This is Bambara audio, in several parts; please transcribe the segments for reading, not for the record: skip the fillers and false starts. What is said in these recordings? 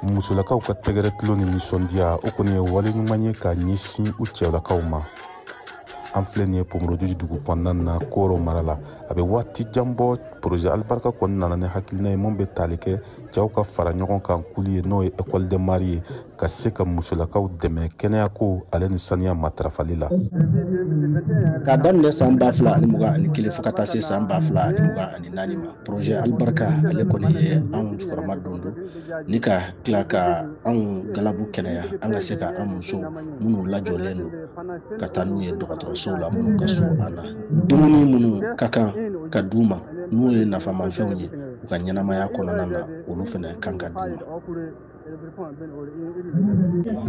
Musolakaw ka tɛgɛrɛ tulon ni nisɔndiya, o kɔni ye wale ɲuman ye ka ɲɛsin u cɛlakaw ma. An filɛ nin ye Pomorojuji dugu kɔnɔna na, Koro mara la. A bɛ waati jan bɔ, projet Alibarika kɔni nana ni hakilina ye mun bɛ tali kɛ cɛw ka fara ɲɔgɔn kan kulu ye, n'o ye école de mari ye, ka se ka musolakaw dɛmɛ kɛnɛyako ale ni saniya matarafali la. K'a daminɛ san 2021 fo ka taa se san 2024 ma, projet Alibarika ale kɔni ye anw jukɔrɔma don don ni ka tila ka anw galabu kɛnɛya, an ka se ka an musow minnu lajɔlen don ka taa n'u ye dɔgɔtɔrɔsow la minnu ka surun an na, dumuni minnu ka kan ka d'u ma n'o ye nafamafɛnw ye u ka ɲɛnamaya kɔnɔna na, olu fana kan ka d'u ma.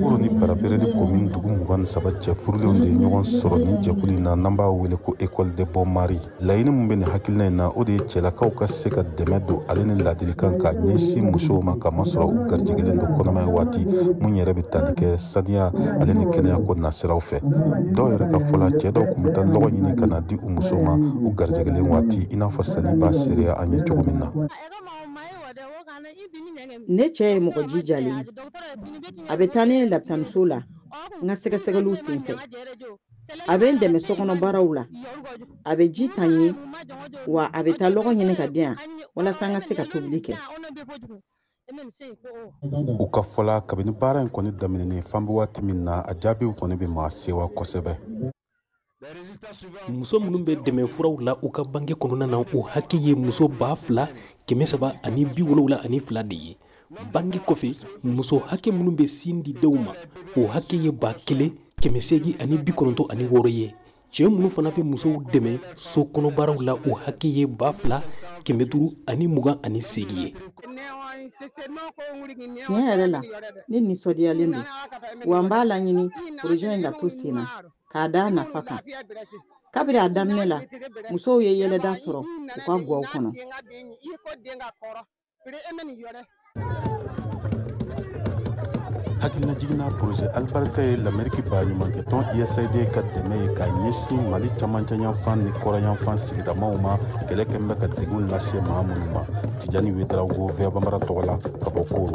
Koro ni Barapereli commune dugu 23 cɛ furulenw de ye ɲɔgɔn sɔrɔ nin jɛkulu in na, n'an b'a wele ko école de bon mari. Laɲini min bɛ nin hakilina in na, o de ye cɛlakaw ka se ka dɛmɛ don ale ni ladilikan ka ɲɛsin musow ma, k'a masɔrɔ u garijɛgɛlen don kɔnɔmaya waati mun yɛrɛ bɛ tali kɛ saniya ale ni kɛnɛya ko nasiraw fɛ. Dɔw yɛrɛ ka fɔ la, cɛ dɔw tun bɛ taa lɔgɔ ɲini ka na di u musow ma u garijɛgɛlen waati, i n'a fɔ sali b'a seereya an ye cogo min na. Ne cɛ ye mɔgɔ jijalen ye. A bɛ taa ne ye lapitaniso la n ka sɛgɛsɛgɛliw senfɛ. A bɛ n dɛmɛ sokɔnɔ baaraw la. A bɛ ji ta n ye, wa a bɛ taa lɔgɔ ɲini ka di yan walasa n ka se ka tobili kɛ. U ka fɔ la, kabini baara in kɔni daminɛnen fan bɛ waati min na, a jaabiw kɔni bɛ maa sewa kosɛbɛ. Muso minnu bɛ dɛmɛ furaw la u ka bange kɔnɔna na, o hakɛ ye muso 2372 de ye. Bange kɔfɛ, muso hakɛ minnu bɛ sin di denw ma, o hakɛ ye 1896 ye. Cɛ minnu fana bɛ musow dɛmɛ so kɔnɔbaaraw la, o hakɛ ye 2528 ye. Tiɲɛ yɛrɛ la, ne nisɔndiyalen don, wa n b'a laɲini projet in ka to sen na k'a da nafa kan. Kabiri a daminɛ la, musow ye yɛlɛda sɔrɔ u ka gaw kɔnɔ. Hakilinajiginna projet Alibarika ye Lamɛriki baɲumankɛtɔn USAID ka dɛmɛ ye k'a ɲɛsin Mali camancɛyanfan ni kɔrɔyanfan sigidamaw ma, kɛlɛ kɛn bɛ ka degun lase maa minnu ma. Tijani Wedarawogo, VOA Bambara tɔgɔ la, ka bɔ Koro.